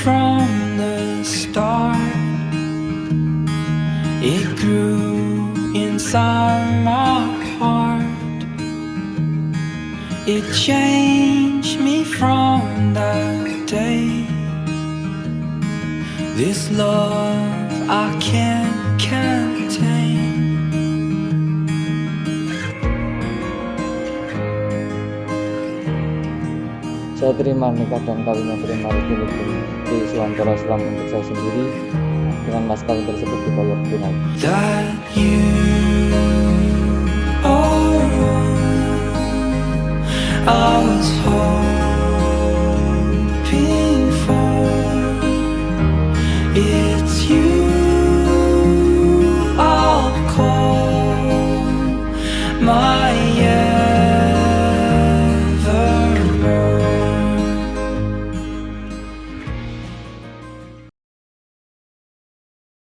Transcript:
from the start. It grew inside my heart. It changed me from that day. This love I can't contain. Saya terima nikah dan kawinnya Prima Riki binti Suwantoro Islam untuk saya sendiri dengan mas kawin tersebut dibayar tunai. That you are all I was hoping for. It